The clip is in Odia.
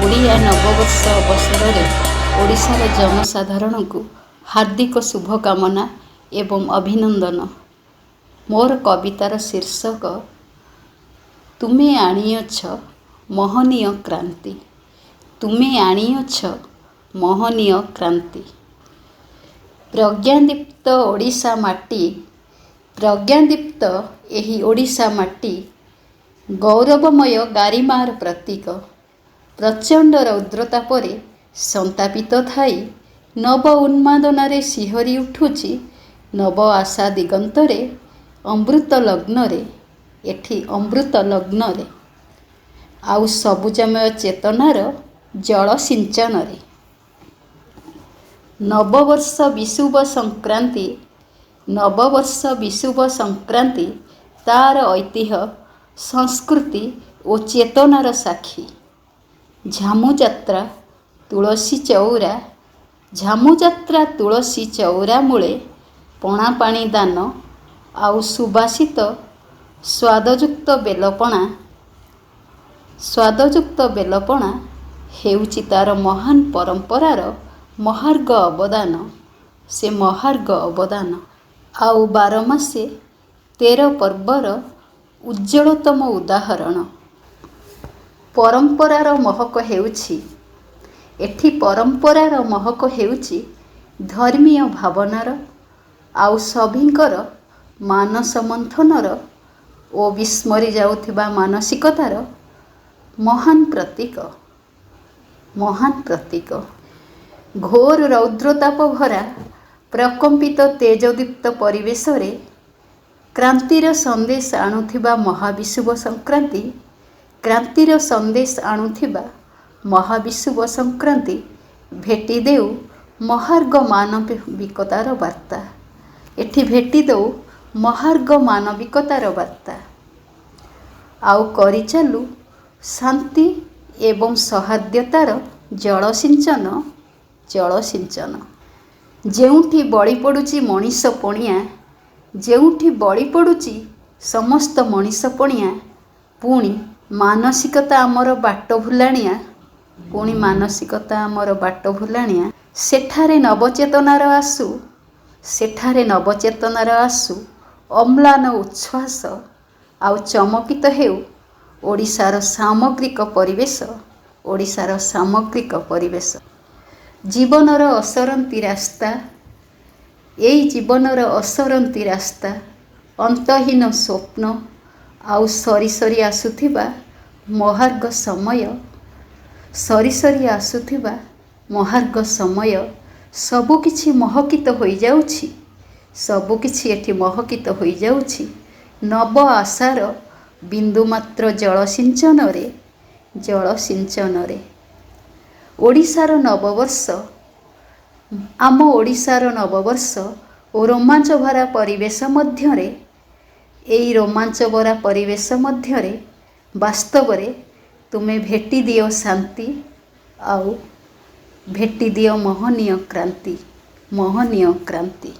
ଓଡ଼ିଆ ନବବର୍ଷ ଅବସରରେ ଓଡ଼ିଶାର ଜନସାଧାରଣଙ୍କୁ ହାର୍ଦ୍ଦିକ ଶୁଭକାମନା ଏବଂ ଅଭିନନ୍ଦନ। ମୋର କବିତାର ଶୀର୍ଷକ ତୁମେ ଆଣିଅଛ ମହନୀୟ କ୍ରାନ୍ତି, ତୁମେ ଆଣିଅଛ ମହନୀୟ କ୍ରାନ୍ତି। ପ୍ରଜ୍ଞାଦୀପ୍ତ ଓଡ଼ିଶା ମାଟି, ପ୍ରଜ୍ଞାଦୀପ୍ତ ଏହି ଓଡ଼ିଶା ମାଟି ଗୌରବମୟ ଗାରିମାର ପ୍ରତୀକ। ପ୍ରଚଣ୍ଡ ରୌଦ୍ରତାପରେ ସନ୍ତାପିତ ଥାଇ ନବ ଉନ୍ମାଦନାରେ ଶିହରି ଉଠୁଛି ନବ ଆଶା ଦିଗନ୍ତରେ, ଅମୃତ ଲଗ୍ନରେ, ଏଠି ଅମୃତ ଲଗ୍ନରେ, ଆଉ ସବୁଜମୟ ଚେତନାର ଜଳସିଞ୍ଚନରେ। ନବବର୍ଷ ବିଷୁବ ସଂକ୍ରାନ୍ତି, ନବବର୍ଷ ବିଷୁବ ସଂକ୍ରାନ୍ତି ତାର ଐତିହ୍ୟ, ସଂସ୍କୃତି ଓ ଚେତନାର ସାକ୍ଷୀ। ଝାମୁଯାତ୍ରା ତୁଳସୀ ଚଉରା, ଝାମୁଯାତ୍ରା ତୁଳସୀ ଚଉରା ମୂଳେ ପଣାପାଣି ଦାନ ଆଉ ସୁବାସିତ ସ୍ୱାଦଯୁକ୍ତ ବେଲପଣା, ସ୍ୱାଦଯୁକ୍ତ ବେଲପଣା ହେଉଛି ତାର ମହାନ ପରମ୍ପରାର ମହାର୍ଘ ଅବଦାନ, ସେ ମହାର୍ଘ ଅବଦାନ। ଆଉ 12 ମାସେ 13 ପର୍ବର ଉଜ୍ଜ୍ୱଳତମ ଉଦାହରଣ। ପରମ୍ପରାର ମହକ ହେଉଛି ଏଠି, ପରମ୍ପରାର ମହକ ହେଉଛି ଧର୍ମୀୟ ଭାବନାର ଆଉ ସଭିଙ୍କର ମାନସ ମନ୍ଥନର ଓ ବିସ୍ମରି ଯାଉଥିବା ମାନସିକତାର ମହାନ ପ୍ରତୀକ, ମହାନ ପ୍ରତୀକ। ଘୋର ରୌଦ୍ରତାପ ଭରା ପ୍ରକମ୍ପିତ ତେଜଦୀପ୍ତ ପରିବେଶରେ କ୍ରାନ୍ତିର ସନ୍ଦେଶ ଆଣୁଥିବା ମହାବିଷୁବ ସଂକ୍ରାନ୍ତି, କ୍ରାନ୍ତିର ସନ୍ଦେଶ ଆଣୁଥିବା ମହାବିଷୁବ ସଂକ୍ରାନ୍ତି ଭେଟି ଦେଉ ମହାର୍ଘ ମାନବିକତାର ବାର୍ତ୍ତା, ଏଠି ଭେଟି ଦେଉ ମହାର୍ଘ ମାନବିକତାର ବାର୍ତ୍ତା। ଆଉ କରିଚାଲୁ ଶାନ୍ତି ଏବଂ ସୌହାର୍ଦ୍ଦ୍ୟତାର ଜଳସିଞ୍ଚନ, ଜଳସିଞ୍ଚନ। ଯେଉଁଠି ବଳି ପଡ଼ୁଛି ମଣିଷ ପଣିଆ, ଯେଉଁଠି ବଳି ପଡ଼ୁଛି ସମସ୍ତ ମଣିଷ ପଣିଆ, ପୁଣି ମାନସିକତା ଆମର ବାଟ ଭୁଲାଣିଆ, ପୁଣି ମାନସିକତା ଆମର ବାଟ ଭୁଲାଣିଆ, ସେଠାରେ ନବଚେତନାର ଆସୁ, ସେଠାରେ ନବଚେତନାର ଆସୁ ଅମ୍ଳାନ ଉଚ୍ଛ୍ୱାସ, ଆଉ ଚମକିତ ହେଉ ଓଡ଼ିଶାର ସାମଗ୍ରିକ ପରିବେଶ, ଓଡ଼ିଶାର ସାମଗ୍ରିକ ପରିବେଶ। ଜୀବନର ଅସରନ୍ତି ରାସ୍ତା, ଏଇ ଜୀବନର ଅସରନ୍ତି ରାସ୍ତା, ଅନ୍ତହୀନ ସ୍ୱପ୍ନ ଆଉ ସରି ସରି ଆସୁଥିବା ମହାର୍ଘ ସମୟ, ସରି ସରି ଆସୁଥିବା ମହାର୍ଘ ସମୟ, ସବୁକିଛି ମହକିତ ହୋଇଯାଉଛି, ସବୁକିଛି ଏଠି ମହକିତ ହୋଇଯାଉଛି ନବ ଆଶାର ବିନ୍ଦୁମାତ୍ର ଜଳସିଞ୍ଚନରେ, ଜଳସିଞ୍ଚନରେ। ଓଡ଼ିଶାର ନବବର୍ଷ, ଆମ ଓଡ଼ିଶାର ନବବର୍ଷ ଓ ରୋମାଞ୍ଚଭରା ପରିବେଶ ମଧ୍ୟରେ, ଏଇ ରୋମାଞ୍ଚଭରା ପରିବେଶ ମଧ୍ୟରେ ବାସ୍ତବରେ ତୁମେ ଭେଟି ଦିଅ ଶାନ୍ତି ଆଉ ଭେଟି ଦିଅ ମହନୀୟ କ୍ରାନ୍ତି, ମହନୀୟ କ୍ରାନ୍ତି।